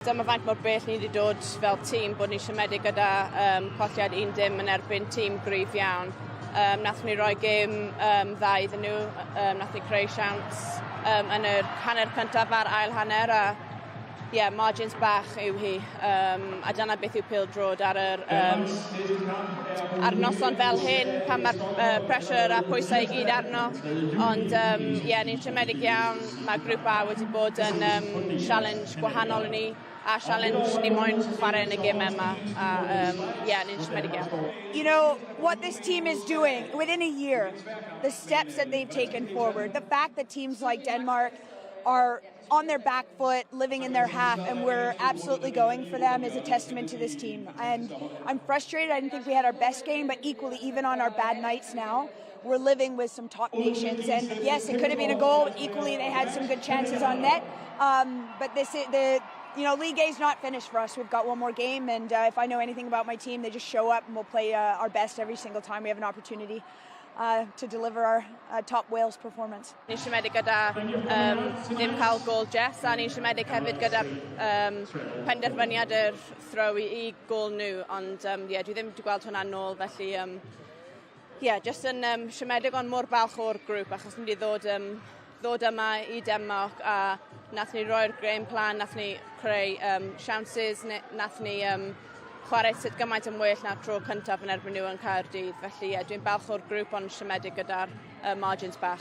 Dyma faint mor bell ni wedi dod fel tîm bod ni'n siomedig gyda colliad 1-0 yn erbyn tîm gryf iawn. Nath ni roi gêm dda iddyn nhw, nath ni creu siawns yn yr hanner cyntaf a'r ail hanner a yeah, margins bach yw hi. A dyna beth yw pêl-droed ar noson fel hyn pan mae'r pressure a pwysau i gyd arno. Ond yeah, ni'n siomedig iawn. Mae grŵp A wedi bod yn challenge gwahanol i ni a challenge ni moyn chwarae yn y gêm yma. A yeah, ni'n siomedig iawn. What this team is doing within a year, the steps that they've taken forward, the fact that teams like Denmark are on their back foot, living in their half, and we're absolutely going for them is a testament to this team. And I'm frustrated. I didn't think we had our best game, but equally, even on our bad nights now, we're living with some top nations. And yes, it could have been a goal. Equally, they had some good chances on net. But this is the you know, League A is not finished for us. We've got one more game, and if I know anything about my team, they just show up and we'll play our best every single time we have an opportunity to deliver our top Wales performance. Ni'n siomedig gyda ddim cael gol Jess a ni'n siomedig hefyd gyda penderfyniad yr throw i gol nhw, ond yeah, dwi ddim wedi gweld hwnna nôl, felly yeah, just yn siomedig ond mor balch o'r grŵp achos ni wedi ddod yma i Denmark a nath ni roi'r game plan, nath ni creu chances, nath ni chwarae sut gymaint yn well na'r tro cyntaf yn erbyn nhw yn Caerdydd. Felly yeah, dwi'n balch o'r grŵp ond siomedig gyda'r margins bach.